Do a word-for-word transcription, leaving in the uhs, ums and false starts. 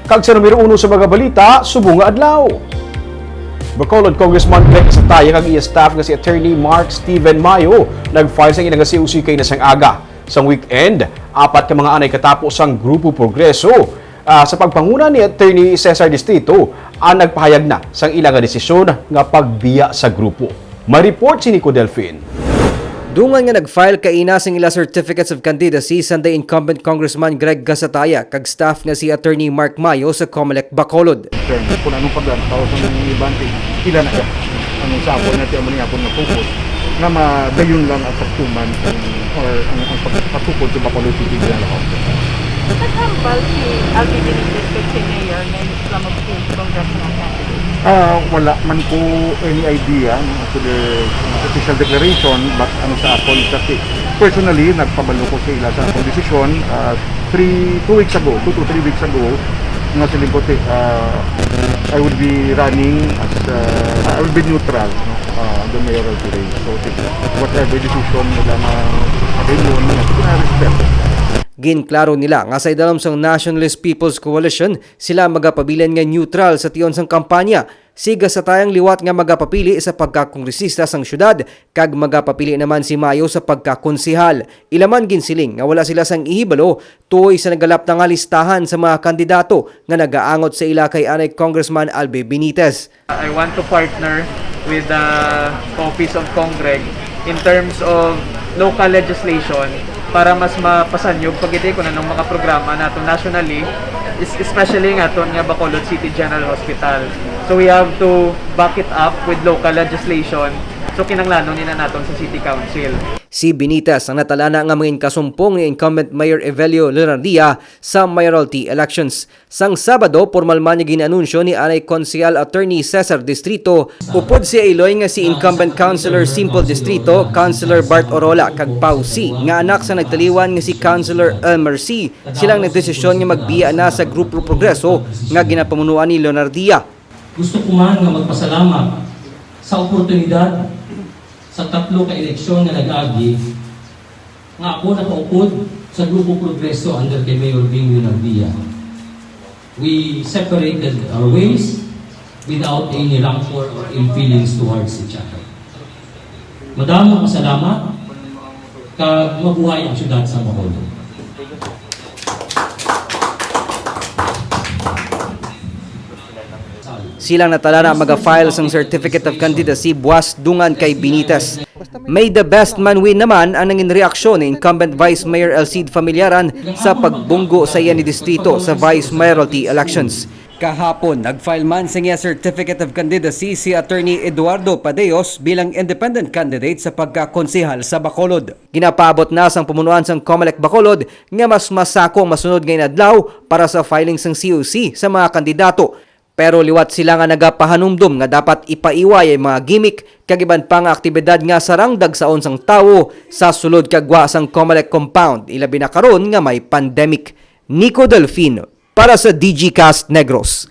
Kag sa numero uno sa mga balita subong nga adlaw, Bacolod Congressman Greg Gasataya kag iya staff nga si Attorney Mark Steven Mayo nag-file sang ila nga C O C kaina sang aga. Sang weekend, apat ka mga anay katapo sang Grupo Progreso, ah, sa pagpanguna ni Attorney Cesar Distrito, ang nagpahayag na sang ila nga desisyon nga pagbiya sa grupo. May report si Nico Delfin. Dungan nga nag-file kaina sang ila certificates of candidacy, Sunday, incumbent Congressman Greg Gasataya kag staff nga si Attorney Mark Mayo sa Comelec Bacolod. Term, kung anong paglantaw sa mga ibante, ila na siya. Ang sa ako na siya, muli ako na focus na madayon lang ang pagtuman kung, or ang, ang pag-, pagtukod sa Bacolod City General Hospital. Naghambal si Alvin Benitez kag si Mayor nga hindi sila mag-change congressional candidate? Ah, wala man ko any idea, no, to the official declaration, but ano sa akon, kasi personally, nagpabalo ko sa ila sa akong desisyon, ah, three, two weeks ago, two to three weeks ago, nga siling ko, ti-, ah, I will be running as, ah, I will be neutral, no, ah, the mayoral race. So, ti-, whatever decision nila na opinion, I respect. Ginklaro nila nga sa idalom sang Nationalist People's Coalition, sila magapabilin nga neutral sa tion sang kampanya. Si Gasataya ang liwat nga magapapili sa pagkakongresista sang syudad, kag magapapili naman si Mayo sa pagkakonsehal. Ila man ginsiling nga wala sila sang ihibalo tuoy sa nagalapta nga listahan sa mga kandidato nga nagaangot sa ila kay anay Congressman Alvin Benitez. I want to partner with the Office of Congreg in terms of local legislation para mas mapasanyog pa gid, eh, kung anong mga programa nato nationally, es-, especially nga aton nga Bacolod City General Hospital. So we have to back it up with local legislation. So kinahanglanon ni na naton sa City Council. Si Benitez ang natalana nga mangin kasumpong ni incumbent Mayor Evelio Leonardia sa mayoralty elections. Sang Sabado, pormal man nga gin-anunsyo ni anay Konsehal Attorney Cesar Distrito, upod siya iloy nga si incumbent Councilor Simple Distrito, Councilor Bart Orola, kag Pau C, nga anak sa nagtaliwan nga si Councilor Elmer C, silang nagdesisyon nga magbiya na sa Grupo Progreso nga ginapamunuan ni Leonardia. Gusto ko man nga magpasalamat sa oportunidad sa tatlo ka eleksyon nga nag-agi nga ako nakaupod sa Grupo Progreso under kay Mayor Bing Leonardia. We separated our ways without any rancor or ill feelings towards each other. Madamo nga salamat, kag mabuhay ang syudad sa Bacolod. Silang natalana maga-file sang Certificate of Candidacy buas dungan kay Benitez. May the best man win naman ang nangin reaksyon ni incumbent Vice Mayor Elcid Familiaran sa pagbunggo sa iya ni distrito sa vice mayoralty elections. Kahapon, nag-file man sang iya Certificate of Candidacy si Attorney Eduardo Padeos bilang independent candidate sa pagkakonsehal sa Bacolod. Ginapaabot na sang pamunuan sang Comelec Bacolod nga mas masako ang masunod nga inadlaw para sa filing sang C O C sa mga kandidato. Pero liwat sila nga nagapahanumdom nga dapat ipaiway ang mga gimmick kag iban pa nga aktibidad nga sarang dagsaon sang tawo sa sulod kag gwa sang Comelec compound, ilabi na karon nga may pandemic. Nico Delfino para sa Digicast Negros.